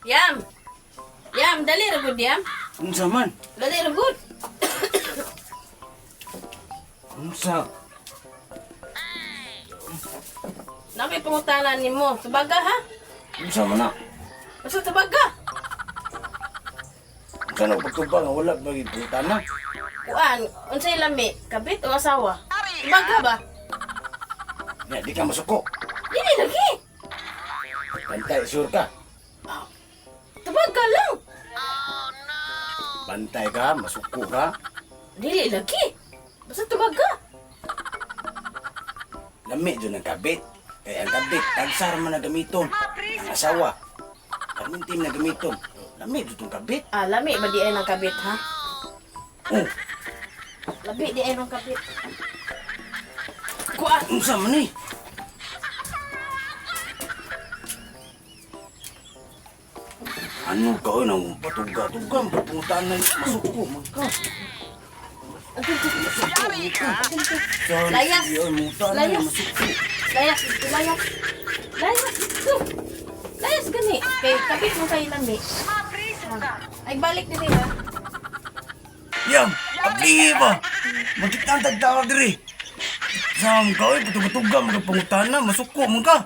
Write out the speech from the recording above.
Yam. Yam, dali ra gud yam. Unsa man? Dali ra gud. Unsa? Nami pangutana nimo. Tubaga ha? Unsa man na? Basta tubaga. Unsa na pagtubag nga wala ba giputana? Kuan, unsay lami? Kabit o asawa? Tubaga ba? Nya di ka masuko. Dili lagi. Bantay sure ka. Tubaga lang. Bantay ka, masuko ka. Dili lagi. Basta tubaga. Lami jud ang kabit. Kay ang kabit tagsar man na gamiton. Ang asawa. Kamintim na gamiton. Lami jud tong kabit. Ah, lami ba di ay ng kabit ha? Oh, Labi di ay ng kabit. Kuan, unsa man ni? Ano ka oy nang patuga-tuga pagpungutana masuko man ka. Layas. Layas. Layas. Masuko. Layas, layas. Layas dito. Layas gani. Kay kabit mo kay lami. Ay balik diri ha. Yang, abli ba? Magkita ang tagtawag diri. Sam ka oy, patuga-tuga magpangutana, masuko man ka.